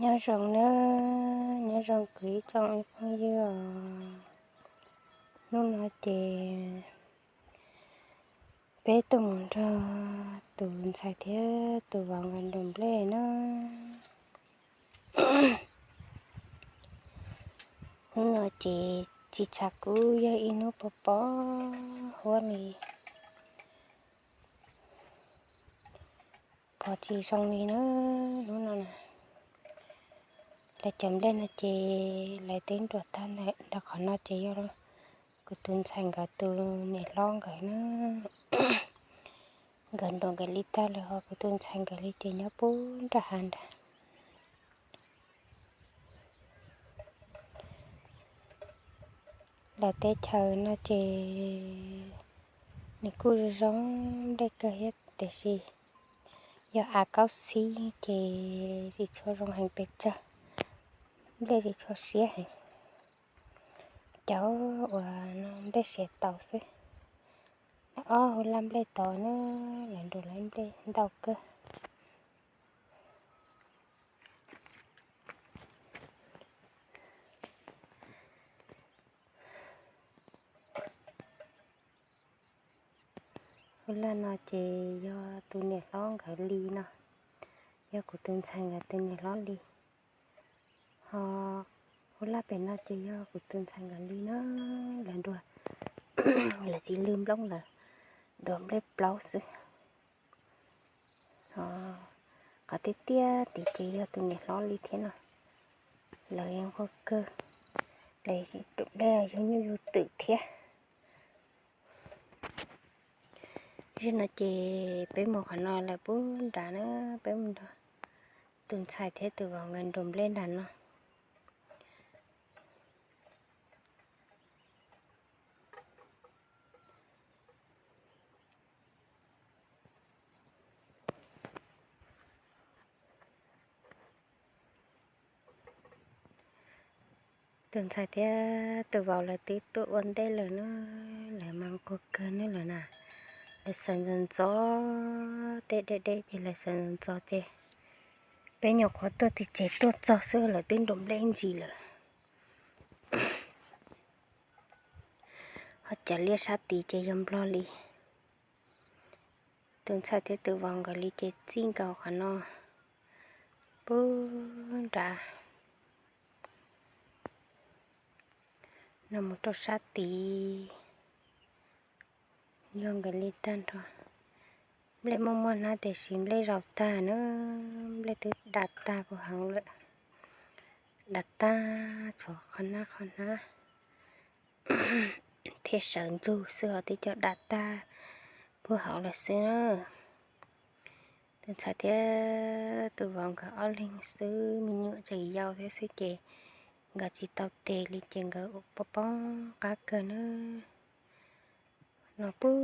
Nyob zoo nawb, nyob zoo kuv ib tsoom phooj ywg os. Hnub no ces peb tuaj mus nrog tus ntxhais thiab tus vauv nkawd nrug nplej na. Hnub no ces tsis tshav kub, yog ib hnub pos pos huab li, pos tsis zoo li na. Hnub no na, lawv cov nplej no ces lawv twb nruam tag ntawm qhov no ces yog kuv tus ntxhais nkawd tus niam hlob nkawd na. Nkawd nruam nkawd li tag lawm, ho kuv tus ntxhais nkawd li ces nyob puag nram hav nrad. Lawv teb chaws no ces nws kuj zoo zoo nplej kawg thiab tiam sis yog av kaub xib ces tsis tshua zoo heev pes tsawg, nplej tsis tshua siab heev. Cov uas no nplej siav tau xwb. Ob huv laj nplej tod na, lawv nrug lawv nplej ntau kawg. Huv laj no ces yog tus niam hlob nkawd li no, yog kuv tus ntxhais nkawd tus niam hlob li. Ho huv laj pem no ces yog kuv tus ntxhais nkawd li na, lawv nrua, lawv txiv lwj nplooj lawm, nrua nplej plaub xwb. Ho qhov tiaj tiaj tid ces yog tus niam hlob li thiab no, lawv yeej quaj kawg, lawv tus nplej yug nyuj yug twm thiab. Zaum no ces peb mus qhov no lawm puag nrad na, peb mus nrog tus ntxhais thiab tus vauv nkawd nrug nplej nram no. Tus ntxhais thiab tus vauv lawv twb tuaj ua ntej lawm na, lawv mas quag kawg ne lawm na. Lawv sawv ntxov ntxov, tej deb deb ces lawv sawv ntxov ntxov ces peb nyuam qhuav tuaj tim tsev tuaj txog xwb lawv twb nrug nplej ntsis lawm. Ho cov liaj sab tid ces yog nplog li. Tus ntxhais thiab tus vauv nkawd li ces txij nkaus qhov no puag nrad no mus rau sab tid. Yog nkawd li tag nrho. Nplej muaj muaj hnab tiam sis nplej zaum tag na, nplej twb dam tag puag hauv lawm. Dam tag tshuav qhov hnab qhov hnab thiaj sawv ntsug xwb, ho twb cov dam tag puag hauv lawm xwb na. Tus ntxhais thiab tus vauv nkawd ob leeg xwb, me nyuam tseem yau thiab xwb ces nkawd tsis tau tes li ces nkawd poob poob qab kawg na. No puag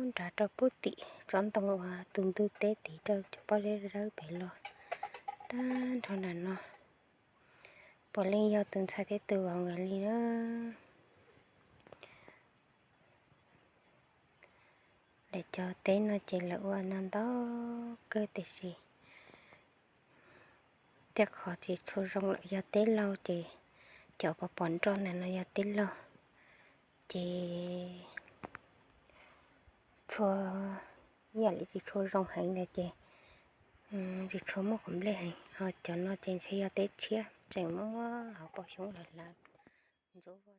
nrad rau puag tim tsob ntoo uas tus ntug teb tid rau cov pob zeb dawb pem los tag nrho nram no. Puav leej yog tus ntxhais thiab tus vauv nkawd li na. Lawv cov teb no ces lawv ua no ntau kawg tiam sis tej qhov tsis tshua zoo lawm yog teb laug ces cov pos pos nroj ntawm no yog teb laug ces tshua, ib yam li tsis tshua zoo heev ntawd ces tsis tshua muaj quav nplej heev, ho cov no ces ntshe yog teb tshiab tseem muaj muaj hauv paus xyoob lawm lawm. Ntxuav